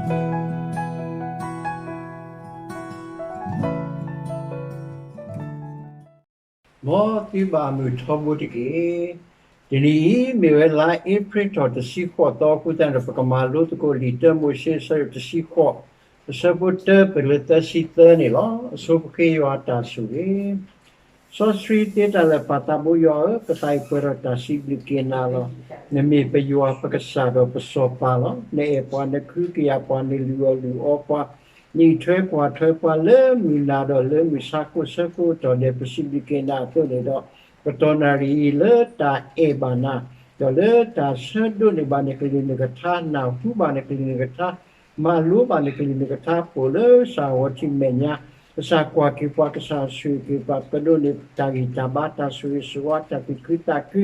မ်သုဘၣ်မုာ်ထီဘိတက့ၢ်. တနံၤအံၤ မ့ၢ်ဝဲလါအ့ဖြ့ၣ်ထီၣ်တဆံဃိးသီအဃိသတးဒီး ပကမၤလိသကိးလံာ်တၢမိၤၡ့အဆၢဒိၣ်တဆံဃိး အဆၢဖိတၢပၢၢ်လၢသၢဆံသၢန့ၣ်လီၤ. အဆိပဃ့ယွၤအတၢ်ဆိၣ်ဂ့ၤ စီဆှံသ့တၢ်လၢာ်ပၢ်သးဘိယွၤဧၢ, ပသးအံၤပှဲၤဒီးတၢ်စံးဘျုးက့ၤနၤလီၤ. နမ့ၢ်ပယွၤပကစၢ်ဒီးပစီၤပၤလီၤ. နအဲၣ်ပှၤနကဟုကယာ်ပှၤ နလုၢ်အီၣ်လုၢ်အီပှၤ နအံးထွဲကွၢ်ထွဲပှၤလၢမုၢ်နၤဒီးလၢမုၢ်ဆါခိၣ်ဆၢခိၣ်အတီၢ်ဒဲး ပစံးဘျုးက့ၤနၤအသိးန့ၣ်ဒီး ကတီၢ်နၣ်ရံၣ်အံၤလၢတၢ်အဲၣ်ဘၣ်နၤ ဒီးလၢတၢ်ဆၢဒိးန့ၢ်ဘၣ်နကလုၢ်နကထါ နၢ်ဟူဘၣ်နကလုၢ်နကထါ မၤလိဘၣ်နကလုၢ်နကထါ ပိာ်လၢကစၢ်ဂီၤထံးမဲာ်ညါ ကစၢ်ကွၢ်က့ၤပှၤ ကစၢ်ဆိၣ်ဂ့ၤက့ၤပှၤ ပကဒိးန့ၢ်တၢ်ဂံၢ်တၢ်ဘါ တၢ်ဆိၣ်ဂ့ၤဆိၣ်ဝါ တၢ်သူၣ်ခုသးခု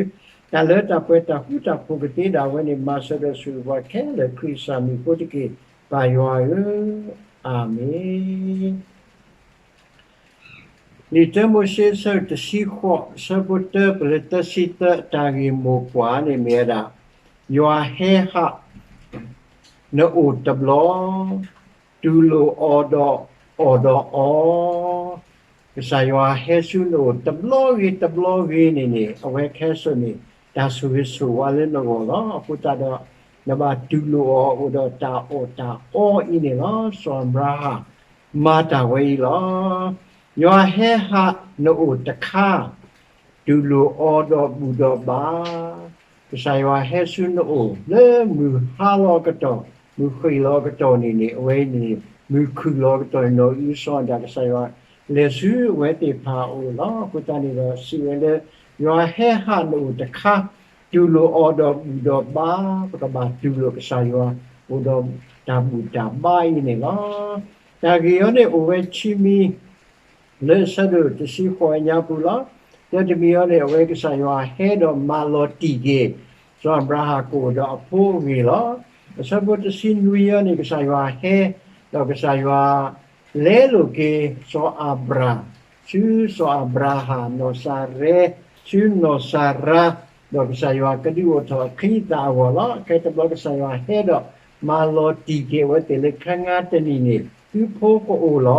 တၢ်လၢတၢ်ပှဲၤ တၢ်ဃူတၢ်ဖိးကသ့ဒၣ်ဝဲန့ၣ် မၤစၢၤဒီးဆိၣ်ဂ့ၤပှၤခဲလၢာ် ခရံာ်ကစၢ်မံၤအဃိတက့ၢ် ပၢ်ယွၤဧၢ, အၤမ့ၣ်. လံာ်တၢမိၤၡ့အဆၢဒိၣ်တဆံဃိး အဆၢဖိတၢပၢၢ်လၢသၢဆံသၢ အတၢ်ဂ့ၢ်မိၢ်ပှၢ်န့ၣ်မ့ၢ်ဝဲဒၣ် ယွၤဟဲဟး နအိၣ်တဘျီ တူၢ်လိာ်အီၤဒီးအီၣ်ဒီးအီ ကစၢ်ယွၤဟဲဆူနအိၣ်တဘျီဂ့ၤတဘျီဂ့ၤန့ၣ်န့ၣ် အဝဲခဲစိာ်န့ၣ် တၢ်ဆိၣ်ဂ့ၤဆိၣ်ဝါလၢနဂီၢ်လီၤ. အဃိသတးဒီး နဘၣ်တူၢ်လိာ်အီၤ အိၣ်ဒီးတၢ်အီၣ်တၢ်အီအံၤန့ၣ်လီၤ. စီၤအၤဘြၤဟၣ် မၤတၢ်ဝဲအံၤလီၤ. ယွၤဟဲဟးနအိၣ်တခါ တူၢ်လိာ်အီၤဒီးဘူၣ်ဒီးဘါ ကစၢ်ယွၤဟဲဆူနအိၣ်လၢမုၢ်ဟါလီၤအကတီၢ် မုၢ်ဃ့ၢ်လီၤအကတီၢ်န့ၣ်န့ၣ် အဝဲအံၤန့ၣ် မုၢ်ခုၣ်လီၤအကတီၢ်န့ၣ် နီၢ်အုစီၤဒၣ် ကစၢ်ယွၤလဲၤဆူအဝဲသ့ၣ်တဖၣ်အအိၣ်လီၤ. အဃိသတးန့ၣ်ဒီး စံးဝဲလၢ ယွၤဟဲဟးနအိၣ်တခါ တူၢ်လိာ်အီၤဒီးဘူၣ်ဒီးဘါ ပကဘၣ်တူၢ်လိာ်ကစၢ်ယွၤ အိၣ်ဒီးတၢ်ဘူၣ်တၢ်ဘါအံၤန့ၣ်လီၤ. တၢ်ဂ့ၢ်အံၤန့ၣ်အိၣ်ဝဲခံမံၤ လၢအဆၢဒိၣ်တဆံဃိးညါပူၤလီၤ. တၢတမံၤအံၤန့ၣ် အဝဲကစၢ်ယွၤဟဲဒီးမၤလီၤတံၢ်က့ၤ စီၤအၤဘြၤဟၣ်ကအိၣ်ဒီးအဖိအဂ့ၢ်လီၤ. အဆၢဖိတဆံနွံအံၤန့ၣ် ကစၢ်ယွၤဟဲ ဒီးကစၢ်ယွၤ လဲလိာ်က့ၤ စီၤအၤဘြၤဟ် ဆူစီၤအၤဘြၤဟၣ် နီၢ်စၤရဲ ဆူနီၢ်စၤရါ ဒီးကစၢ်ယွၤကဒုးအိၣ်ထီၣ်အချံအသၣ်အဂီၢ်လီၤ. ခဲတဘျီကစၢ်ယွၤဟဲဒီး မၤလီၤတံၢ်က့ၤအဝဲသ့ၣ်လၢခဲငါတနံၤန့ၣ် သုဖိကအိၣ်လီၤ.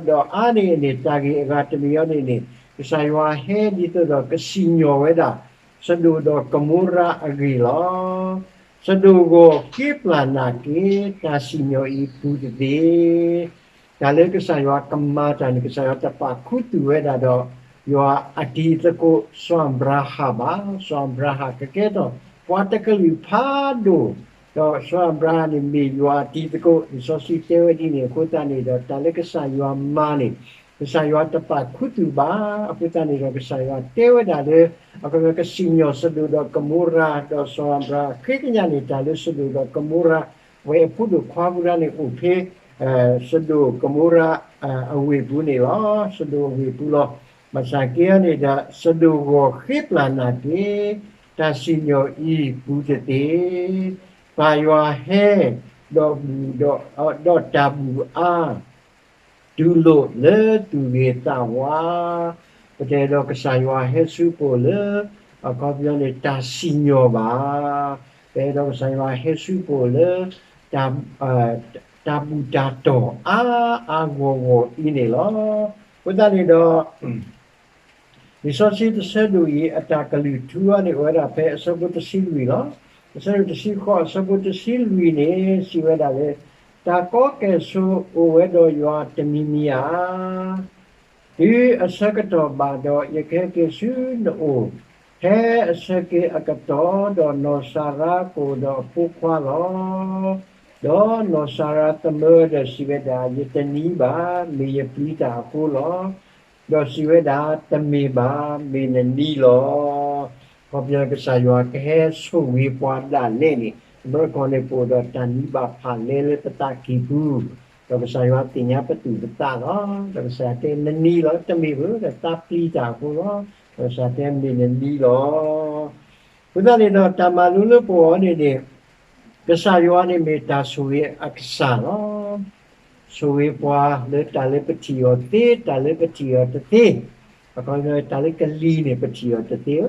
ဒီးအါန့ၢ်အန့ၣ် တၢ်ဂ့ၢ်အဂၤတမံၤအံၤန့ၣ်န့ၣ် ကစၢ်ယွၤဟဲဒ်သိးဒီးကစံၣ်ညီၣ်ဝဲဒၣ် စဒိၣ်ဒီးကမိရၤအဂ့ၢ်လီၤ. စဒိၣ်ဂီၢ်ဃ့ပျၢ်နာ်က့ၤ တၢ်စံၣ်ညီၣ်အံၤပူၤတသ့ တၢ်လၢကစၢ်ယွၤကမၤတၢ်န့ၣ် ကစၢ်ယွၤတပာ်ခူသူၣ်ဝဲဒၣ်ဒီး ယွၤအတံၤသကိး စီၤအၤဘြၤဟၣ်ဘၣ်. စီၤအၤဘြၤဟၣ်ကကဲထီၣ် ပှၤတကလုာ်ဖးဒိၣ်, ဒီးစီၤအၤဘြၤဟၣ်န့ၣ်မ့ၢ်ယွၤအတံၤသကိး လံာ်စီဆှံတဲဝဲဒ်န့ၣ် အဃိသတးန့ၣ်ဒီး တၢ်လၢကစၢ်ယွၤမၤန့ၣ် ကစၢ်ယွၤတပာ်ခူသူၣ်ဘၣ်. အဃိသတးန့ၣ်ဒီး ကစၢ်ယွၤတဲဝဲဒၣ်လၢ အကစၢ်ယွၤကစံၣ်ညီၣ်စဒိၣ်ဒီးကမိရၤ ဒီးစီၤအၤဘြၤဟၣ်ဃ့ကညးန့ၢ်တၢ်လၢစဒိၣ်ဒီးကမိရၤ အဝဲအဖိဒိၣ်ခွါပူၤဒၣ်န့ၣ်အိၣ်ဖဲ စဒိၣ်ကမိရၤ အဝ့ၢ်ပူၤန့ၣ်လီၤ. စဒိၣ်အဝ့ၢ်ပူၤလီၤ. ဘၣ်ဆၣ်က့အံၤန့ၣ်ဒီး စဒိၣ်ဂီၢ်ဃ့ပျၢ်နာ်က့ၤ တၢ်စံၣ်ညီၣ်အံၤပူၤတသ့ ပၢ်ယွၤဟဲ ဒီးဘူၣ်ဒီး ဒီးတၢ်ဘူၣ်အါ တူၢ်လိာ်လၢသူၣ်ဂ့ၤသးဝါ, ပတဲဒီးကစၢ်ယွၤဟဲဆူပအိၣ်လၢ အခီပညီန့ၣ် တၢ်စံၣ်ညီၣ်ဘၣ်, ပအဲၣ်ဒိးကစၢ်ယွၤဟဲဆူပအိၣ်လၢ တၢ်ဘူၣ်တၢ်တီၢ်အါအါဂီၢ်ဂီၢ်အံၤန့ၣ်လီၤ. အဃိသတးန့ၣ်ဒီး လံာ်စီဆှံတဆၢဒိၣ်အံၤ အတၢ်ကလုၢ်ထူအံၤန့ၣ် အိၣ်ဝဲဒၣ်ဖဲအဆၢဖိတဆံလွံၢ်လီၤ. အဆၢဒိၣ်တဆံဃိး အဆၢဖိတဆံလွံၢ်န့ၣ် စံးဝဲဒၣ်လၢ တၢ်ကီကဲၣ်ဆိးအိၣ်ဝဲဒီးယွၤတမံၤမံၤဧါ. တုၤအဆၢကတီၢ်ဘၣ်ဒီး ယကဟဲက့ၤဆူနအိၣ်, ဖဲအဆၢက့ၤအကတီၢ် ဒီးနီၢ်စၤရါကအိၣ်ဒီးအဖိခွါလီၤ. ဒီးနီၢ်စၤရါသမၢဒီးစံးဝဲဒၣ်, ယတနံၤဘၣ်, မ့ၢ်ယပျံၤတၢ်အဃိလီၤ. ဒီးစံးဝဲဒၣ်, တမ့ၢ်ဘၣ်, မ့ၢ်နနံၤလီၤ. ခီပညီကစၢ်ယွၤကဟဲဆိၣ်ဂ့ၤပှၤဒၣ်လဲာ်န့ၣ် အမ့ၢ်ကီၢ်န့ၣ် ပအိၣ်ဒီးတၢ်နံၤဘၣ်ဖၣ်လဲလၢပသးကံၢ်ပူၤ, ဒီးကစၢ်ယွၤသ့ၣ်ညါပသူၣ်ပသးလီၤ. ဒီးကစၢ်ယွၤတဲနနံၤလီၤ, တမ့ၢ်ဘၣ်, ဒီးသးပျံၤတၢ်အဃိလီၤ. ဒီးကစၢ်တဲမ့ၢ်နနံၤလီၤ. အဃိသတးန့ၣ်ဒီး တၢ်မၤလိလၢပဂီၢ်န့ၣ်န့ၣ် ကစၢ်ယွၤန့ၣ်မ့ၢ်တၢ်ဆိၣ်ဂ့ၤအကစၢ်လီၤ. ဆိၣ်ဂ့ၤပှၤလၢတၢ်လၢပထံၣ်အီၤသ့, တၢ်လၢပထံၣ်အီၤတသ့, အခီပညီ တၢ်လၢကလံၤန့ၣ် ပထံၣ်အီၤတသ့ဧၢ,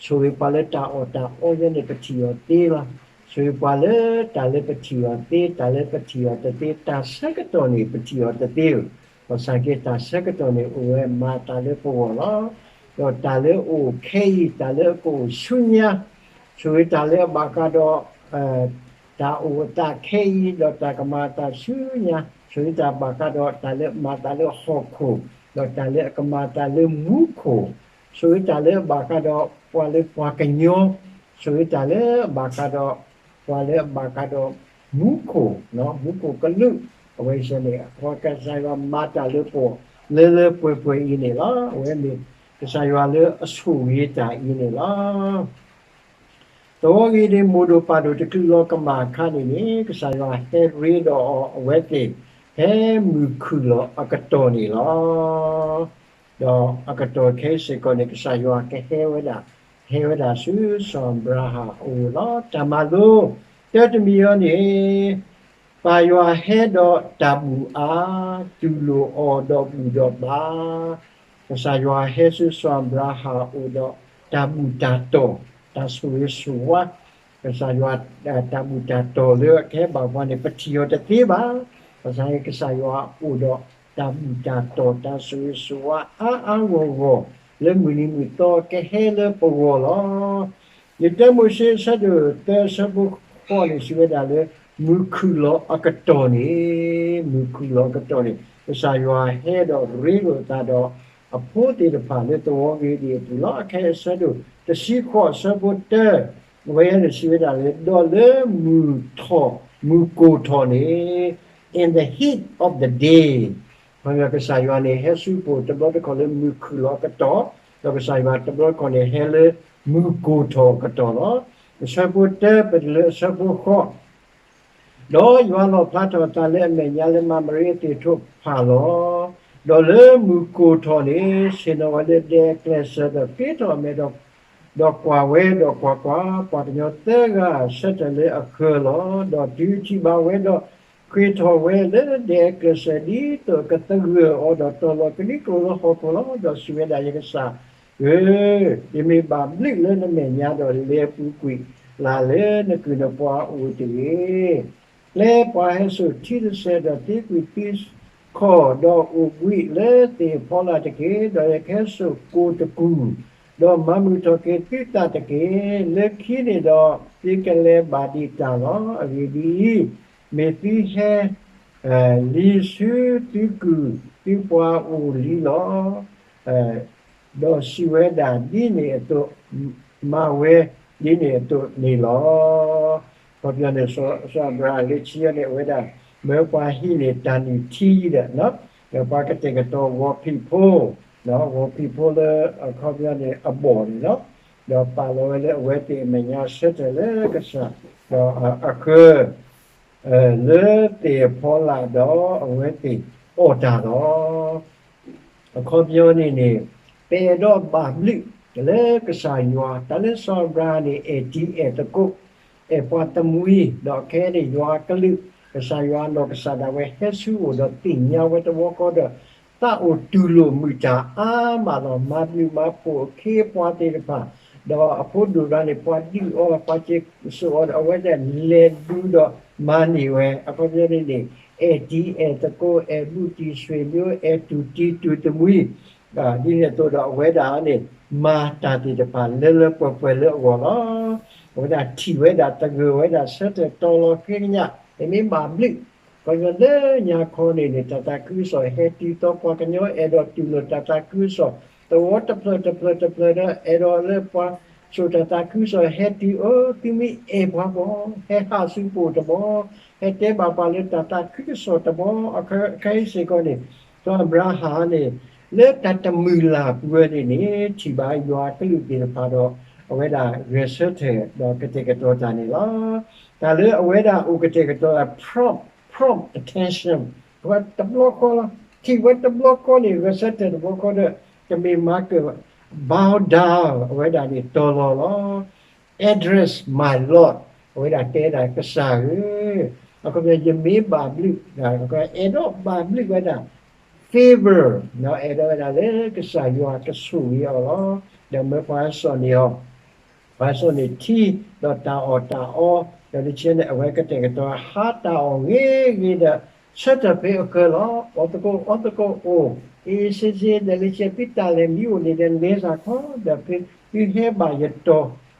ဆိၣ်ဂ့ၤပှၤလၢတၢ်အီၣ်တၢ်အီယဲန့ၣ် ပထံၣ်အီၤသ့လီၤ. ဆိၣ်ဂ့ၤပှၤလၢတၢ်လၢပထံၣ်အီၤသ့, တၢ်လၢပထံၣ်အီၤတသ့, တၢ်ဆၢကတီၢ်န့ၣ် ပထံၣ်အီၤတသ့ဧၢ, ဘၣ်ဆၣ်က့ တၢ်ဆၢကတီၢ်န့ၣ် အိၣ်ဝဲမၤတၢ်လၢပဂီၢ်လီၤ. ဒီးတၢ်လၢအအိၣ်ခဲအံၤ, တၢ်လၢအကအိၣ်ဆူညါ, ဆိၣ်ဂ့ၤတၢ်လၢအဘၣ်ဃးဒီး တၢ်အိၣ်အသးခဲအံၤ, ဒီးတၢ်ကမၤအသးဆူညါ, ဆိၣ်ဂ့ၤတၢ်ဘၣ်ဃးဒီးတၢ်လၢအမၤသးလၢဟီၣ်ခိၣ်, ဒီးတၢ်လၢအကမၤသးလၢမူခိၣ်, ဆိၣ်ဂ့ၤတၢ်လၢအဘၣ်ဃးဒီးပှၤလၢပှၤကညီ, ဆိၣ်ဂ့ၤတၢ်လၢအဘၣ်ဃးဒီးပှၤလၢအဘၣ်ဃးဒီးမူခိၣ်, မူခိၣ်ကလူး, အဝဲစ့ၢ်န့ၣ် ပကစၢ်ယွၤမၤတၢ်လၢပဂီၢ် လၢလၢပှဲၤပှဲၤအံၤန့ၣ်လီၤ. အဝဲမ့ၢ်ကစၢ်ယွၤလၢအဆိၣ်ဂ့ၤတၢ်အံၤန့ၣ်လီၤ. သဝီဂ့ၤဒ့း မိၢ်ဒိၣ်ပၢ်ဒိၣ်တချုးလီၤကမၣ်အခါန့ၣ်န့ၣ် ကစၢ်ယွၤဟဲရ့ဒီးအီၤအဝဲသ့ၣ် ဖဲမုၢ်ခုၣ်လီၤအကတီၢ်န့ၣ်လီၤ. ဒီးအကတီၢ်ခဲအံၤစ့ၢ်ကီးန့ၣ် ကစၢ်ယွၤကဟဲဝဲဒၣ်, ဟဲဝဲဒၣ်ဆူစီၤအၤဘြၤဟၣ်အအိၣ်လီၤ. တၢ်မၤလိ, တၢတမံၤအံၤန့ၣ် ပၢ်ယွၤဟဲဒီးတၢ်ဘူၣ်အါ, တူၢ်လိာ်အီၤဒီးဘူၣ်ဒီးဘါ, ကစၢ်ယွၤဟဲဆူစီၤအၤဘြၤဟၣ်အအိၣ်ဒီးတၢ်ဘူၣ်တၢ်တီၢ်, တၢ်ဆိၣ်ဂ့ၤဆိၣ်ဝါ, ကစၢ်ယွၤ တၢ်ဘူၣ်တၢ်တီၢ်လၢအကဟဲဘၣ်ပှၤန့ၣ် ပထံၣ်အီၤတသ့ဘၣ်. ဘၣ်ဆၣ်ကစၢ်ယွၤအိၣ်ဒီးတၢ်ဘူၣ်တၢ်တီၢ် တၢ်ဆိၣ်ဂ့ၤဆိၣ်ဝါအါအါဂီၢ်ဂီၢ် လၢမုၢ်နံၤမုၢ်သီကဟဲလၢပဂီၢ်လီၤ. လံာ်တၢမိၤၡ့အဆၢဒိၣ်သၢအဆၢဖိဃိးန့ၣ် စံးဝဲဒၣ်လၢ မုၢ်ခုၣ်လီၤအကတီၢ်န့ၣ်, မုၢ်ခုၣ်လီၤအကတီၢ်န့ၣ် ကစၢ်ယွၤဟဲဒီးရ့လိာ်သးဒီး အဖိသ့ၣ်တဖၣ်လၢသဝီဂ့ၤဒ့းအပူၤလီၤ. အခဲအံၤအဆၢဒိၣ်တဆံဃိးအဆၢဖိတၢ အဝဲန့ၣ်စံးဝဲဒၣ်လၢ ဒီးလၢမုၢ်ထီၣ်, မုၢ်ကိၢ်ထီၣ်န့ၣ်, in the heat of the day, ခီဖျိကစၢ်ယွၤန့ၣ် ဟဲဆူပအိၣ်တဘျီတခီၣ်လၢမုၢ်ခုၣ်လီၤအကတီၢ်, ဒီးကစၢ်ယွၤတဘျီတခီၣ်န့ၣ် ဟဲလၢမုၢ်ကိၢ်ထီၣ်အကတီၢ်လီၤ. အဆၢဖိတၢ ပတုၤလၢအဆၢဖိဃိး ဒီးယွၤလီၣ်ဖျါထီၣ်အသးလၢအမဲာ်ညါလၢမၤမရံအသ့ၣ်ထိၣ်တဖၣ်လီၤ. ဒီးလၢမုၢ်ကိၢ်ထီၣ်န့ၣ် ဆ့ၣ်နီၤဝဲလၢဒဲအကျဲးစၢးဒီးက့ၤထီၣ်အမဲာ်ဒီး ဒီးကွၢ်ဝဲဒီးကွၢ်ကွၢ်, ပှၤကညီသၢဂၤဆၢထၢၣ်လၢအဃၢၤလီၤ. ဒီးတုၤထံၣ်ဘၣ်ဝဲဒီး ဃ့ၢ်ထီၣ်ဝဲလၢဒဲအကျဲးစၢး ဒ်သိးကသဂၢၢ်အီၤဒီးတီၤလီၤကဒံကလိာ်လၢဟီၣ်ခိၣ်လီၤ. ဒီးစံးဝဲဒၣ် ယကစၢ်ဧၢ, ယမ့ၢ်ဘၣ်ဘျုးလၢနမဲာ်ညါဒီး လဲၤပူၤကွံာ်လၢ်လၢနကုၢ်နပှၤအအိၣ်တဂ့ၤ. ပျဲပှၤဟဲစိာ်ထံတစဲးဒီးသံကွံာ်သံခီၣ် ဒီးအိၣ်ဘှံးလၢသ့ၣ်အဖီလာ်တက့ၢ်. ဒီးယကဟဲစိာ်ကိၢ်တကူၢ်, ဒီးမၤမုာ်ထီၣ်က့ၤသုသးတက့ၢ်. လၢခံန့ၣ်ဒီး သုကလဲၤဘၣ်ဒံးတၢ်လီၤ. အဂ့ၢ်ဒ်အံၤ, မ့ၢ်သုဟဲ လံၤဆူသုကုၢ်သုပှၤအအိၣ်လံလီၤ. ဒီးစံးဝဲဒၣ်ဒ်န့ၣ်အသိး, မၤဝဲဒ်န့ၣ်အသိးန့ၣ်လီၤ. အခီပညီန့ၣ် စီၤအၤဘြၤဟၣ်လၢခံန့ၣ် အဝဲဒၣ် မၢပှၤဟံးန့ၢ်တၢ်နုၢ်ထံဒီး ဒီးပှၤကတဲာ်ကတီၤဂီၤဖံးဖိ, ဂီၤဖံးဖိလၢအခီပညီန့ၣ် အဘီၣ်န့ၣ်လီၤ. ဒီးပာ်လီၤဝဲလၢအဝဲသ့ၣ်အမဲာ်ညါဆၢထၢၣ်လၢကစၢ်, ဒီးအဃၢၤ လၢသ့ၣ်အဖီလာ်ဒီးအဝဲသ့ၣ်အီၣ်တၢ်လီၤ. အခီပညီန့ၣ်န့ၣ် ပအဲၣ်ဒိးဘၣ်ဘျုးလၢကစၢ်ယွၤ, တၢ်လၢစီၤအၤဘြၤဟၣ်န့ၣ် အဲၣ်တံၤအဲၣ်သကိး, အဲၣ်ပှၤတမှံၤ, ဒီးခဲအံၤန့ၣ် ယွၤအကလုၢ်, ကစၢ်ယွၤအနီၢ်ကစၢ်ဒၣ်ဝဲဟဲဆူအအိၣ်ဒီးသ့ၣ်ညါဝဲတဝီဃီဒီး သးအိၣ်တူၢ်လိာ်မုာ်တၢ်အါမးလီၤ. မၤဘျုးမၤဖှိၣ်အခ့အပှၤသ့ၣ်တဖၣ်, ဒီးအဖိဒိၣ်တဂၤန့ၣ် ပှၤဒုးအီၤ, ပှၤစံၣ်စိၤအီၤဒီး အဝဲသ့ၣ်လဲၤဒုးဒီးမၤန့ၢ်ဝဲ. အခီပညီန့ၣ်န့ၣ် အဲၣ်တံၤအဲၣ်သကိး, အဲၣ်ဘူၣ်တံၢ်ဆွေမျိုး, အဲၣ်တူၢ်တံၤတူၢ်တမှံၤ, ဒ်န့ၣ်အသိးဒီးအဝဲဒၣ်န့ၣ် မၤတၢ်သ့ၣ်တဖၣ်လၢလၢပှဲၤပှဲၤလၢအဂီၢ်လီၤ. အဝဲဒၣ်ထံၣ်ဝဲဒၣ်သဂၢၢ်ဝဲဒၣ်ဆၢထၢၣ်တီၤလီၤဃ့ကညး, မ့မ့ၢ်ဘၣ်ဘျုး ခီပညီလၢညါခီန့ၣ်န့ၣ် တၢ်သးခုကစီၣ်ဟဲတုၤသီ, ပှၤကညီအဲၣ်ဒိးတူၢ်လိာ်တၢ်သးခုကစီၣ်, သဝီတဖျၢၣ်တဖျၢၣ်တဖျၢၣ်ဒီး အဲၣ်ဒိးလၢပှၤစိာ်တၢ်သးခုကစီၣ်ဟဲတုၤအီၤ, သုမ့ၢ်အဲၣ်ပှၤဘၣ်, ဟဲဟးဆူပအိၣ်တဘျီ, ဟဲတဲဘၣ်ပှၤလၢတၢ်သးခုကစီၣ်တဘျီ, ခဲအံၤစ့ၢ်ကီးန့ၣ် စီၤအၤဘြၤဟၣ်န့ၣ် လၢတၢ်တမုာ်လၢ်ပူၤဝဲန့ၣ်န့ၣ် ထံၣ်ဘၣ်ယွၤအကလုၢ်သ့ၣ်တဖၣ်ဒီး အဝဲဒၣ်ဂဲၤဆၢထၢၣ်ဒီးကတဲာ်ကတီၤတၢ်န့ၣ်လီၤ. တၢ်လၢအဝဲဒၣ်အိၣ်ကတဲာ်ကတီၤ prompt, prompt attention, ဝဲတဘျီဃီလီၤ. ထံၣ်ဝဲတဘျီဃီန့ၣ် ဂဲၤဆၢထၢၣ်တဘျီဃီဒီး တမ့ၢ်မၤကၢၢ်ဘၣ် bow down, အဝဲဒၣ်န့ၣ်တီၤလီၤလီၤ. Address my Lord, အဝဲဒၣ်တဲဒၣ်ကစၢ်ဧၢ, အခီပညီ ယမ့ၢ်ဘၣ်ဘျုး, အဲၣ်ဒိးဘၣ်ဘျုးဝဲဒၣ် favor, အဲၣ်ဒိးဝဲဒၣ်လၢကစၢ်ယွၤကဆိၣ်ဂ့ၤအီၤလီၤ. ဒီးမၢပှၤဟဲစိာ်န့ၢ်အီၤ, ပှၤဟဲစိာ်န့ၢ်ထံဒီးတၢ်အီၣ်တၢ်အီ ဒီးလၢခံန့ၣ် အဝဲကတဲာ်ကတီၤဟါတၢ်အီၣ်ဂ့ၤဂ့ၤဒီး ဆၢထၢၣ်ဖဲအဃၢၤလီၤ. အီသကိးအီသကိးအိၣ် အ့ၣ်စ့စ့ ဒီးလၢခံ သုတၢ်လဲၤမံအိၣ်န့ၣ်ဒီး လဲၤစ့ၢ်ကီး ဒီးဖဲသုဟဲဘၣ်ယတီၤ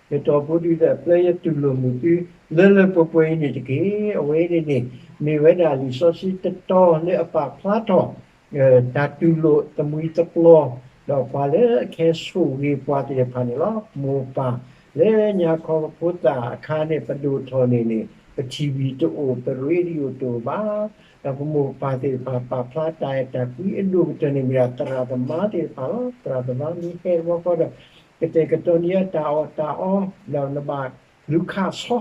ယတီၤဖိဒုဒီး ပျဲယတူၢ်လိာ်မုာ်သု လၢလၢပှဲၤပှဲၤအံၤန့ၣ်တက့ၢ်. အဝဲန့ၣ်န့ၣ် မ့ၢ်ဝဲဒၣ်လံာ်စီဆှံတတီၤလၢအပာ်ဖျါထီၣ် တၢ်တူၢ်လိာ်သမံသပျီ ဒီးပှၤလၢအကဟဲဆိၣ်ဂ့ၤပှၤသ့ၣ်တဖၣ်န့ၣ်လီၤ. မိၢ်ပၢ်လၢညါခီဖိသၣ်အခါန့ၣ် ပဒိၣ်ထီၣ်န့ၣ်န့ၣ် ပထံၣ်ဝံၤတအိၣ် ပရ့ဒံၣ်အိၣ်တအိၣ်ဘၣ်. ဒီးပမိၢ်ပၢ်သ့ၣ်တဖၣ် ပာ်ဖျါတၢ်အဲၣ်တၢ်ကွံအဒိၣ်ကတၢၢ်န့ၣ် မ့ၢ်ဒၣ်သရၣ်သမါသ့ၣ်တဖၣ်လီၤ. သရၣ်သမါမ့ၢ်ဟဲဝဲဃီဒီး ကတဲာ်ကတီၤန့ၢ်တၢ်အီၣ်တၢ်အီ ဒီးနဘၣ်လူၤခးဆီ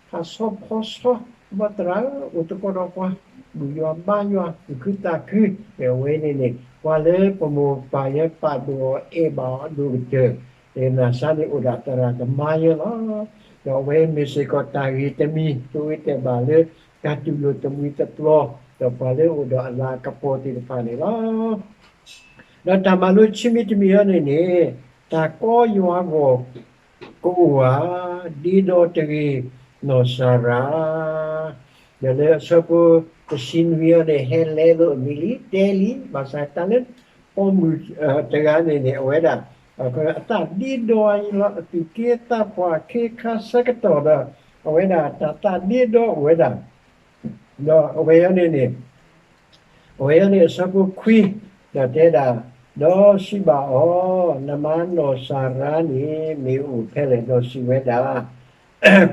ခးဆီဖီဆီ ဘီသရၣ်ဧၢ အိၣ်သကိးဒီးပှၤ ဘူၣ်ယွၤဘါယွၤ သူၣ်ခုသးခု မ့ၢ်အဝဲန့ၣ်န့ၣ် ပှၤလၢပမိၢ်ပၢ်ယဲပာ်ဒိၣ်အီၤအဲၣ်ဘၣ်အီၤအဒိၣ်ကတၢၢ် နၤစါန့ၣ်အိၣ်ဒၣ်သရၣ်သမါယဲလီၤ. ဒီးအဝဲမ့ၢ်စ့ၢ်ကီးတၢ်ဂ့ၤတမံၤ တအိၣ်တဲာ်ဘၣ်လၢ တၢ်တူၢ်လိာ်သမံသပျီ ဒီးပှၤလၢအိၣ်ဒီးအလၤကပီၤသ့ၣ်တဖၣ်န့ၣ်လီၤ. ဒီးတၢ်မၤလိခံမံၤတမံၤအံၤန့ၣ်န့ၣ် တၢ်ကီယွၤအဂီၢ်ကအိၣ်ဧါ, ဒ့ဒီတဂ့ၤ နီၢ်စၤရါ, ဒီးလၢအဆၢဖိတဆံနွံအံၤန့ၣ် ဟဲလဲလိာ်အမံၤလံ တဲလံ ဘၣ်ဆၣ်တၢ်လၢပိာ်မုၣ်တဂၤန့ၣ်န့ၣ် အဝဲဒၣ် အသးဒ့ဒီအံၤလီၤ အသူၣ်က့သးပှၢ်ခ့ခါဆၢကတီၢ်ဒီး အဝဲဒၣ်တၢ်သးဒ့ဒီအိၣ်ဝဲဒၣ် ဒီးအဝဲအံၤန့ၣ်န့ၣ် အဝဲအံၤန့ၣ်အဆၢဖိခွံ ဒီးတဲဒၣ်, ဒီးစံးဘၣ်အီၤ, နမါနီၢ်စၤရါန့ၣ် မ့ၢ်အိၣ်ဖဲလဲၣ် ဒီးစံးဝဲဒၣ်,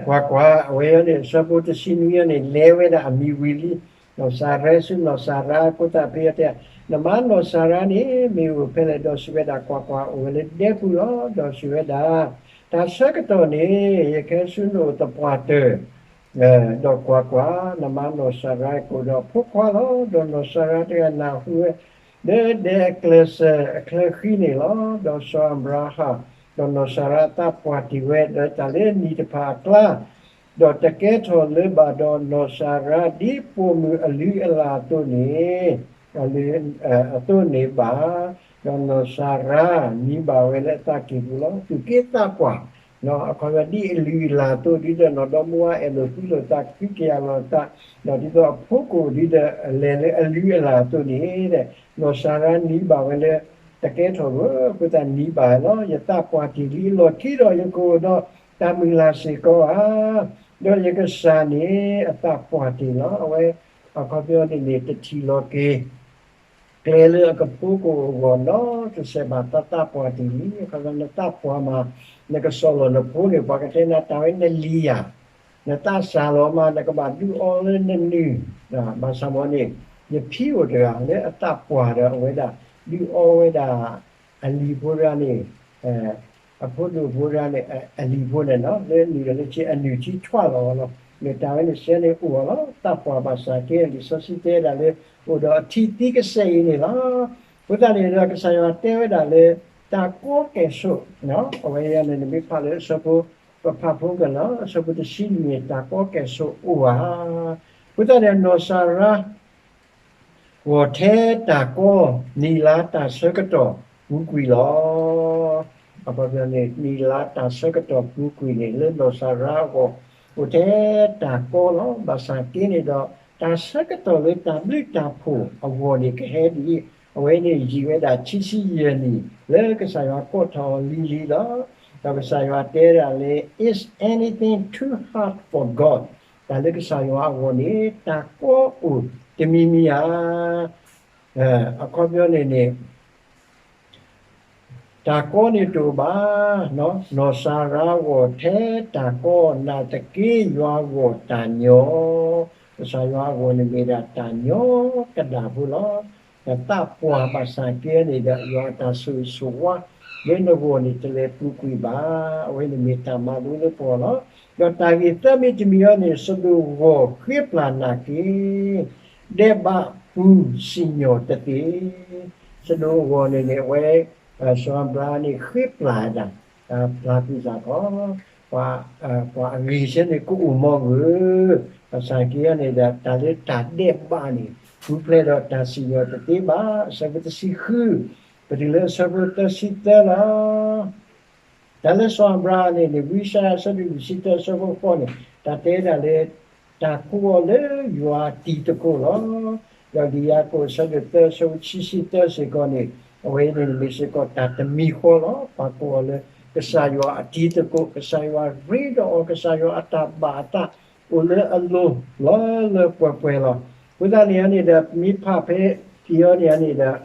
ကွၢ်ကွၢ်, အဝဲအံၤန့ၣ် အဆၢဖိတဆံနွံအံၤန့ၣ် လဲၤဝဲဒၣ်အမံၤဝံၤလံ, နီၢ်စၤရါဆူ နီၢ်စၤရါအဃိသတးဖဲအံၤတဲ, နမါနီၢ်စၤရါန့ၣ် မ့ၢ်အိၣ်ဖဲလဲၣ် ဒီးစံးဝဲဒၣ်, ကွၢ်ကွၢ်, အိၣ်ဝဲလၢဒဲပူၤလီၤ, ဒီးစံးဝဲဒၣ်, တၢ်ဆၢကတီၢ်န့ၣ် ယကဟဲဆူနအိၣ်သပှၢ်တၢၢ် ဒီးကွၢ်ကွၢ်, နမါနီၢ်စၤရါကအိၣ်ဒီးအဖိခွါလီၤ. ဒီးနီၢ်စၤရါတဂၤနၢ်ဟူဝဲ လၢဒဲအကျဲးစၢးအချၢဃံန့ၣ်လီၤ. ဒီးစီၤအၤဘြၤဟၣ် ဒီးနီၢ်စၤရါအသးပှၢ်တ့ၢ်ဝဲ ဒီးတၢ်လၢနံၣ်တဖၣ်အကျါ, ဒီးတကဲထီၣ်လၢၤဘၣ်ဒီးနီၢ်စၤရါ ဒ်ပိာ်မုၣ်အလုၢ်အလၢ်အသိးန့ၣ် အသိးန့ၣ်ဘၣ်, ဒီးနီၢ်စၤရါနံၤဘၣ်ဝဲလၢအသးကံၢ်ပူၤလီၤ. သူၣ်က့သးပှၢ် အခီပညီဒ်အလုၢ်အလၢ်အသိး ဒ်သိးနီၢ်ဒီမါဝၤအဲၣ်လိာ်ကွံလိာ်သး ကဟုကယာ်လီၤသး, ဒီးဒ်သိးအဖိကအိၣ်ဒ်ဒီးလဲၤလၢအလုၢ်အလၢ်အသိးန့ၣ်, နီၢ်စၤရါနံၤဘၣ်ဝဲလၢ တကဲထီၣ်ဧၢ, အဃိသတးနံၤဘၣ်လီၤ. ယသးပှၢ်တ့ၢ်လံအလီၢ်ခံဒီး ယကအိၣ်ဒီးတၢ်မုၢ်လၢ်စ့ၢ်ကီးဧါ, ဒီးယကစၢ်န့ၣ်အသးပှၢ်တ့ၢ်လီၤ. အဝဲအခီပညီန့ၣ်န့ၣ် တထံၣ်လီၤက့ၤ ကျဲလၢအကဖိကအိၣ်အဂီၢ်နီတစဲးဘၣ်, သးသးပှၢ်တ့ၢ်လံ. အခီပညီနသးပှၢ်မး နကစီၣ်လီၤနဖိန့ၣ် ပှၤကတဲနၤတၢ်ဝဲနလံၤယၤ, နသးစၢ်လီၤမး နကဘၣ်ဒုးအီလၢနနုၢ်, ဘၣ်ဆၣ်မ့ၢ်န့ၣ် ယဖံအိၣ်တဂၤလၢအသးပှၢ်ဒီးအဝဲဒၣ် ဒုးအီဝဲဒၣ် အလံၤဖိတဂၤန့ၣ် အဖိဒိၣ်ဖိတဂၤန့ၣ် အလံၤဖိန့ၣ်နီၤ လၢနုၢ်ဒီးလၢဆံးအနုၢ်ထံထွဲလီၤအီၤလီၤ. မ့ၢ်တၢ်ဝဲန့ၣ်စဲန့ၣ်အိၣ်အီၤလီၤ. သးပှၢ်ဘၣ်ဆၣ်က့ လံာ်စီဆှံတဲဒၣ်လၢ အိၣ်ဒီးအထံသံကစဲအံၤန့ၣ်လီၤ. အဃိသတးန့ၣ်ဒီး ကစၢ်ယွၤတဲဝဲဒၣ်လၢ တၢ်ကီကဲၣ်ဆိး အဝဲအံၤန့ၣ် နမ့ၢ်ဖးလၢအဆၢဖိ ပဖးဖိကလီၤ အဆၢဖိတဆံလွံၢ်န့ၣ် တၢ်ကီကဲၣ်ဆိးအိၣ်ဧါ. အဃိသတးန့ၣ် နီၢ်စၤရါ ဂီၢ်ထဲတၢ်ကီ နံၣ်လါတၢ်ဆၢကတီၢ်ပူၤကွံာ်လီၤ. အခီပညီန့ၣ် နံၣ်လါတၢ်ဆၢကတီၢ်ပူၤကွံာ်န့ၣ် လၢနီၢ်စၤရါအဂီၢ် အိၣ်ထဲတၢ်ကီလီၤ. ဘၣ်ဆၣ်က့န့ၣ်ဒီး တၢ်ဆၢကတီၢ်လၢတၢ်ဘျုးတၢ်ဖှိၣ်အဂီၢ်န့ၣ် ကဟဲဒ်အံၤ, အဝဲန့ၣ်ယံာ်ဝဲဒၣ်ခံဆံယဲၢ်နံၣ် လၢကစၢ်ယွၤကိးထီၣ်အီၤလံၤလံၤလီၤ. ဒီးကစၢ်ယွၤတဲဒၣ်လၢ Is anything too hard for God? တၢ်လၢကစၢ်ယွၤအဂီၢ်န့ၣ် တၢ်ကီအိၣ်တမံၤမံၤဧါ. အခီပညီန့ၣ်န့ၣ် တၢ်ကီန့ၣ်တအိၣ်ဘၣ်, နီၢ်စၤရါဂီၢ်ထဲတၢ်ကီ နာ်သက့ယွၤဂီၢ်တၢ်ညီ, ကစၢ်ယွၤအဂီၢ်န့ၣ်မ့ၢ်ဒၣ်တၢ်ညီကဒၣ်ဖိလီၤ. နသးပှၢ်ဘၣ်ဆၣ်က့န့ၣ်ဒီး ယွၤအတၢ်ဆိၣ်ဂ့ၤဆိၣ်ဝါ လၢနဂီၢ်န့ၣ် တလဲၤပူၤကွံာ်ဘၣ်. အဝဲန့ၣ်မ့ၢ်တၢ်မၤလိလၢပဂီၢ်လီၤ. ဒီးတၢ်ဂ့ၢ်သၢမံၤတမံၤအံၤန့ၣ် စဒိၣ်ဂီၢ်ဃ့ပျၢ်နာ်က့ ဒဲးဘးပူၤစံၣ်ညီၣ်တသ့. စဒိၣ်အဂီၢ်န့ၣ်န့ၣ် အဝဲ စီၤအၤဘြၤဟၣ်န့ၣ် ဃ့ပျၢ်ဒၣ် ပျၢ်ကွံာ်စ့ၢ်ကီး ပှၤအဂ့ၤဆၢန့ၣ် ကအိၣ်မီၢ်ဂၢၢ်, ဘၣ်ဆၣ်က့န့ၣ်ဒီး တၢ်လၢတၢ်ဒဲးဘးန့ၣ် ပူၤဖျဲးဒီးတၢ်စံၣ်ညီၣ်တသ့ဘၣ်. အဆၢဖိတဆံဃု ပတုၤလၢအဆၢဖိသၢဆံသၢလီၤ. တၢ်လၢစီၤအၤဘြၤဟၣ်န့ၣ်န့ၣ် ဝံယၡါယၤ အဆၢဒိၣ်လွံၢ်ဆံတၢ အဆၢဖိဃိးန့ၣ် တၢ်တဲဒၣ်လၢ တၢ်ကိးအီၤလၢယွၤအတံၤသကိးလီၤ. ဒီးလံာ်ယၤကိာ်အဆၢဒိၣ်သၢအဆၢဖိခံဆံသၢစ့ၢ်ကီးန့ၣ် အဝဲန့ၣ်မ့ၢ်စ့ၢ်ကီးတၢ်တမံၤဃီလီၤ. ပှၤကိးအီၤလၢ ကစၢ်ယွၤအတံၤသကိး, ကစၢ်ယွၤရ့ဒီးအီၤ, ကစၢ်ယွၤအတၢ်ဘၣ်အသးအိၣ်လၢအလိၤလီၤလၢပှဲၤပှဲၤလီၤ. အဃိသတးန့ၣ်န့ၣ်ဒီး မ့ၢ်ဖးဖဲအံၤအီၤန့ၣ်န့ၣ်ဒီး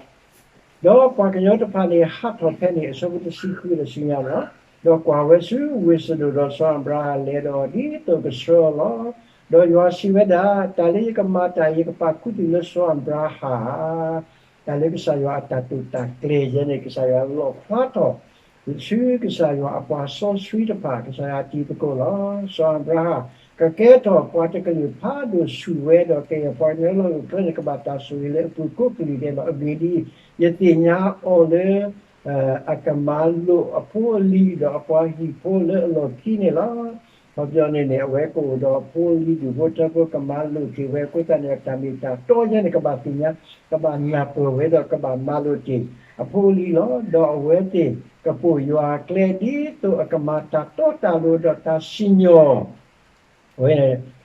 ဒီးပှၤကညီတဖၣ်န့ၣ် ဟးထီၣ်ဖဲန့ၣ် အဆၢဖိတဆံဃုဒီးဆူညါလီၤ. ဒီးကွၢ်ဝဲဆူဝ့ၢ်စဒိၣ်, ဒီးစီၤအၤဘြၤဟၣ်လဲၤဒီးအီၤ ဒ်သိးကဆှၢအီၤလီၤ. ဒီးယွၤစံးဝဲဒၣ်, တၢ်လၢယကမၤတၢ်အံၤ ယကပာ်ခူသူၣ်လၢစီၤအၤဘြၤဟၣ် တၢ်လၢကစၢ်ယွၤအတၢ်တိာ်တၢ်ကျဲၤယဲန့ၣ် ကစၢ်ယွၤလီၣ်ဖျါထီၣ် ဆူကစၢ်ယွၤအပှၤစီဆှံတဖၣ် ကစၢ်ယွၤအတံၤသကိးလီၤ. စီၤအၤဘြၤဟၣ် ကကဲထီၣ်ပှၤတကလုာ်ဖးဒိၣ်ဆူၣ်ဝဲ, ဒီးကယဲၢ်ပှၤကညီလၢအအိၣ်ဖျဲၣ်န့ၣ် ကဘၣ်တၢ်ဆိၣ်ဂ့ၤလၢအပူၤကိးကလုာ်ဒဲးလီၤ. အဂ့ၢ်ဒ်အံၤ, ယသ့ၣ်ညါအီၤလၢ အကမၤလိာ်အဖိအလံၤ ဒီးအပှၤဟံၣ်ဖိလၢအလီၢ်ခံန့ၣ်လီၤ. ခီပညီန့ၣ်န့ၣ် အဝဲကအိၣ်ဒီးအဖိအလံၤ ဒူၣ်ဖိထၢဖိ ကမၤလိာ်တ့ၢ်ဝဲအဃိသတးန့ၣ် တၢ်မ့ၢ်တၢ်တီယဲန့ၣ် ကဘၣ်သ့ၣ်ညါ ကဘၣ်နၢ်ပၢၢ်ဝဲဒီးကဘၣ်မၤလိာ်တ့ၢ်အဖိအလံၤလီၤ. ဒီးအဝဲသ့ၣ်ကပိာ်ယွၤအကျဲ ဒ်သိးအကမၤတၢ်တီတၢ်လိၤဒီးတၢ်စံၣ်ညီၣ် အဝဲ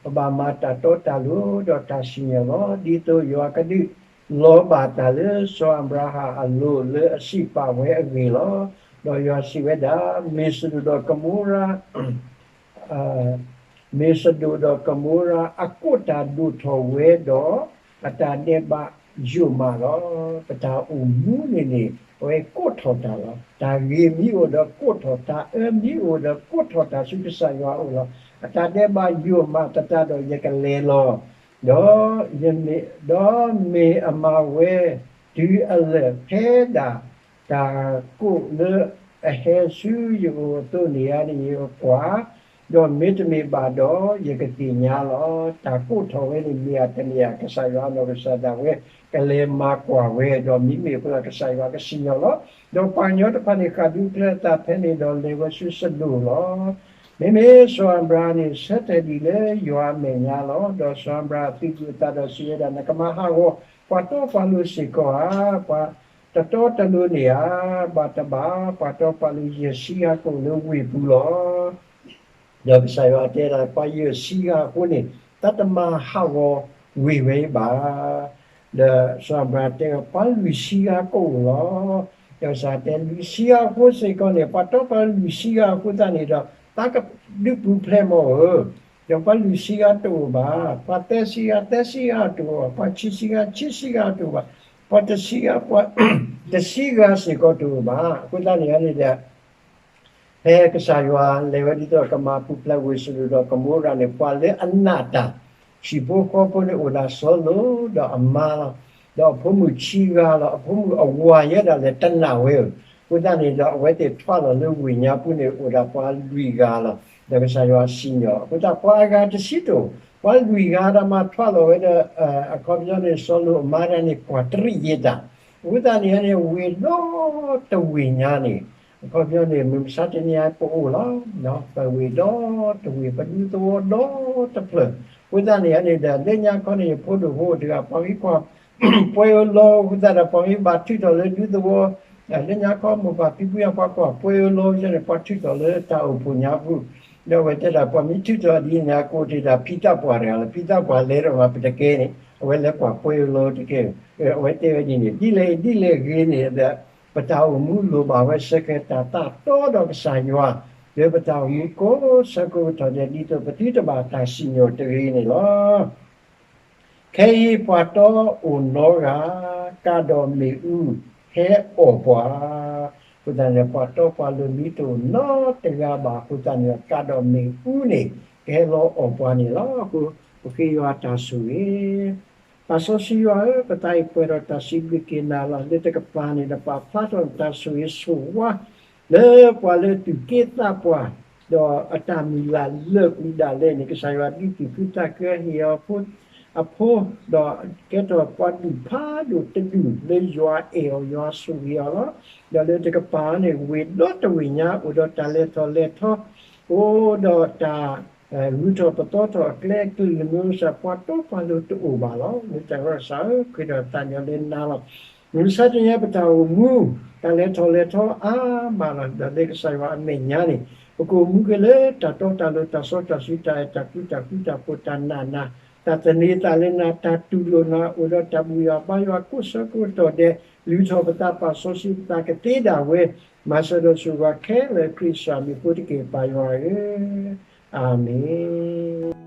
ပဘၣ်မၤတၢ်တီတၢ်လိၤဒီးတၢ်စံၣ်ညီၣ်လီၤ. ဒ်သိးယွၤကဒုးလီၤဘၣ်တၢ်လၢစီၤအၤဘြၤဟၣ်အလိၤလၢအစံးပာ်ဝဲအဂ့ၢ်လီၤ. ဒီးယွၤစံးဝဲဒၣ်, မ့ၢ်စဒိၣ်ဒီးကမိရၤ မ့ၢ်စဒိၣ်ဒီးကမိရၤအကိးတၢ်ဒိၣ်ထီၣ်ဝဲဒီး အတၢ်ဒဲးဘးယိာ်မးလီၤ. ပတၢ်အိၣ်မူန့ၣ်န့ၣ် အဝဲကိးထီၣ်တၢ်လီၤ. တၢ်ဂ့ၤမ့ၢ်အိၣ်ဒီးကိးထီၣ်, တၢ်အၢမ့ၢ်အိၣ်ဒီးကိးထီၣ်တၢ်ဆူကစၢ်ယွၤအအိၣ်လီၤ. အတၢ်ဒဲးဘးယိာ်မးသတးဒီးယကလဲၤလီၤ. ဒီး ဒီးမ့ၢ်အမၤဝဲတုၤအလၢာ်ဖဲဒၣ် တၢ်ကိးလၢအဟဲဆူယအိၣ်အသိးန့ၣ်ဧါန့ၣ် ယကကွၢ်, ဒီးမ့တမ့ၢ်ဘၣ်ဒီး ယကသ့ၣ်ညါလီၤ. တၢ်ကိးထီၣ်ဝဲန့ၣ်မ့ၢ်အတမ့ၢ်ဧါ, ကစၢ်ယွၤအနီၢ်ကစၢ်ဒၣ်ဝဲ ကလဲၤမၤကွၢ်ဝဲ, ဒီးမ့မ့ၢ်အဃိဒီးကစၢ်ယွၤကစံၣ်ညီၣ်လီၤ. ဒီးပှၤကညီတဖၣ်န့ၣ် ဃၣ်ဒူကျဲအသးဖဲန့ၣ်ဒီးလဲၤဝဲဆူစဒိၣ်လီၤ. မ့မ့ၢ်စီၤအၤဘြၤဟၣ်န့ၣ် ဆၢထၢၣ်ဒံးလၢယွၤအမဲာ်ညါလီၤ. ဒီးစီၤအၤဘြၤဟၣ်သုးဘူးအသးဒီးစံးဝဲဒၣ်, နကမၤဟးဂီၤ ပှၤတီပှၤလိၤစ့ၢ်ကီးဧါ, ပှၤတတီတလိၤန့ၣ်ဧါ, ဘၣ်တဘၣ် ပှၤတီပှၤလိၤယဲၢ်ဆံဂၤကအိၣ်လၢဝ့ၢ်ပူၤလီၤ. ဒီးကစၢ်ယွၤတဲဒၣ် ပှၤယဲၢ်ဆံဂၤအဃိန့ၣ် တၢ်တမၤဟးဂီၤဝ့ၢ်ဝဲအံၤဘၣ်. ဒီးစီၤအၤဘြၤဟၣ်တဲဝဲ ပှၤလွံၢ်ဆံဂၤကအိၣ်လီၤ. ဒီးကစၢ်ယွၤတဲ လွံၢ်ဆံဂၤအဃိစ့ၢ်ကီးန့ၣ် ပှၤတီပှၤလိၤလွံၢ်ဆံဂၤအဃိသတးန့ၣ်ဒီး တၢ်ကဒုးပူၤဖျဲးမးဧၢ, ဒီးပှၤလွံၢ်ဆံဂၤတအိၣ်ဘၣ်, ပှၤသၢဆံဂၤ သၢဆံဂၤတအိၣ်ဘၣ်, ပှၤခံဆံဂၤ ခံဆံဂၤတအိၣ်ဘၣ်, ပှၤတဆံဂၤ ပှၤ တဆံဂၤစ့ၢ်ကီးတအိၣ်ဘၣ်. အဃိသတးန့ၣ်န့ၣ်ဒီး ဖဲကစၢ်ယွၤလဲၤဝဲဒ်သိးကမၤပူၤဖျဲးဝ့ၢ်စဒိၣ်ဒီးကမိရၤန့ၣ် ပှၤလၢအနာ်တၢ် ဟံၣ်ဖိဃီဖိန့ၣ်အိၣ်ဒၣ်စီၤလိာ်ဒီးအမါလီၤ. ဒီးအဖိမုၣ်ဆံဂၤလီၤ. အဖိမုၣ်အဝၤယဲဒၣ်လဲာ်တနာ်ဝဲဧၢ, အဃိသတးန့ၣ်ဒီး အဝဲသ့ၣ်ထွဲလီၤလၢဝ့ၢ်ညါပူၤန့ၣ် အိၣ်ဒၣ်ပှၤလွံၢ်ဂၤလီၤ. ဒီးကစၢ်ယွၤစံၣ်ညီၣ် အဃိသတးပှၤအဂၤတဆံတအိၣ်, ပှၤလွံၢ်ဂၤဒီးမၤထွဲလီၤဝဲဒီး အခီပညီန့ၣ် စီၤလိာ်အမါဒၣ်န့ၣ် ကွၢ်တရံးယဲတၢ်, အဃိသတးန့ၣ်န့ၣ် ဝ့ၢ်ဒီတဝ့ၢ်ညါန့ၣ် အခီပညီန့ၣ် မုၢ်မဆါတနံၤအံၤပအိၣ်လီၤ. ပဝ့ၢ်ဒီတဝ့ၢ် ပဒူသဝီဒီတဖျၢၣ်, အဃိသတးန့ၣ်န့ၣ်ဒီး လၢညါခီန့ၣ် ယဖိဒိၣ်ဖိတဂၤ ပှၤမ့ၢ်ကွၢ် ပှဲၤအလီၤ အဃိသတးဒီး ပှၤမ့ၢ်ဘၣ်ထုးထီၣ်လၢဒူသဝီ လၢညါခီမိၢ်ပၢ်ဖံဖုအပှၤကွၢ်ပှဲၤအလီၤန့ၣ် ပှၤထုးထီၣ်လၢတၢ်အိၣ်ဖှိၣ်ညါပူၤ, ဒီးအဝဲတဲဒၣ် ပှၤမ့ၢ်ထုးထီၣ်ဒ်န့ၣ် အကိးတ့ၢ်ဒၣ်ဖံသးပှၢ်တဂၤလီၤ. ဖံသးပှၢ်လဲၤဒီးမၤပတကဲန့ၣ် အဝဲလဲၤကွၢ်ပှဲၤအလီၤတကဲ, အဝဲတဲဝဲဒ်န့ၣ် ဒ်လဲၣ်ဒ်လဲၣ်ဂ့ၤန့ၣ်ဒီး ပတၢ်အိၣ်မူလိၣ်ဘၣ်ဝဲစ့ၢ်ကီးတၢ်သးတီဒီးကစၢ်ယွၤ လၢပတၢ်အိၣ်မူကိးဆၢကိးကတီၢ်ဒဲး ဒ်သိးပသုတဘၣ်တၢ်စံၣ်ညီၣ်တဂ့ၤန့ၣ်လီၤ. ခဲအံၤပှၤတီအိၣ်နီဂၤ ကၣ်ဒီးမ့ၣ်အူဟဲအီၣ်ပှၤ, အဃိသတးန့ၣ် ပှၤတီပှၤလိၤမ့ၢ်တအိၣ်နီတဂၤဘၣ်အဃိသတးန့ၣ် ကၣ်ဒီးမ့ၣ်အူန့ၣ် ကဟဲလီၤအီၣ်ပှၤန့ၣ်လီၤ. အဃိ ပဃ့ယွၤတၢ်ဆိၣ်ဂ့ၤ ပၢ်စီဆှံယွၤဧၢ, ပသးအံၤပှဲၤဒီးတၢ်စံးဘျုးက့ၤနၤလီၤ. လၢတကပၤန့ၣ်ဒီး ပာ်ဖျါထီၣ်နတၢ်ဆိၣ်ဂ့ၤဆိၣ်ဝါ လၢပှၤလၢသူၣ်က့သးပှၢ် ဒီးအတၢ်မုၢ်လၢ်လၢာ်ကွံာ်ဒၣ်လဲာ်န့ၣ် ကစၢ်ယွၤဒုးသူၣ်ခုသးခုဟ့ၣ်အီၤဖိ အဖိ, ဒီးကဲထီၣ်ပှၤဒူၣ်ဖးဒိၣ်တဒူၣ်လၢယွၤအဲၣ်အီၤ ယွၤဆိၣ်ဂ့ၤအီၤလီၤ. ဒီးလၢတကပၤန့ၣ် ဝ့ၢ်ဒီတဝ့ၢ်ညါ အိၣ်ဒီးတၢ်လဲၤထီၣ်လဲၤထီ, အိၣ်ဒီးတၢ် ဂုၤထီၣ်ပသီထီၣ်အကျဲအကလုာ်မုၢ်မဆါ ပှၤတီပှၤလိၤတအိၣ်ဘၣ်လီၤ. လၢတၢ်ဂီၢ်စၢ်ဧၢ, ဃ့ဒီးသးညီလၢနၤလီၤ. မုၢ်မဆါတနံၤအံၤ ပတၢ်အိၣ်မူ တၢ်လဲၤထီၣ်လဲၤထီအါမးလီၤ. ဒီးလၢကစၢ်ယွၤအမဲာ်ညါန့ၣ် ပကအိၣ်မူက့ၤလၢတၢ်တီတၢ်လိၤ တၢ်စီတၢ်ဆှံ တၢ်အဲၣ်တၢ်ကွံ တၢ်ဃူတၢ်ဖိး တၢ်နာ်နၤ, တၢ်သန့ၤသးလၢနၤ, တၢ်တူၢ်လိာ်နၤ, အိၣ်ဒီးတၢ်ဘူၣ်ယီၣ်ဘါယွၤ ကိးဆၢကိးကတီၢ်ဒဲး, လုၢ်ထီၣ်ပသး ပာ်စီဆှံပသးကသ့ဒၣ်ဝဲ, မၤစၢၤဒီးဆိၣ်ဂ့ၤခဲလၢာ် ခရံာ်စၢ်မံၤအဃိတက့ၢ် ပၢ်ယွၤဧၢ, အၤမ့ၣ်.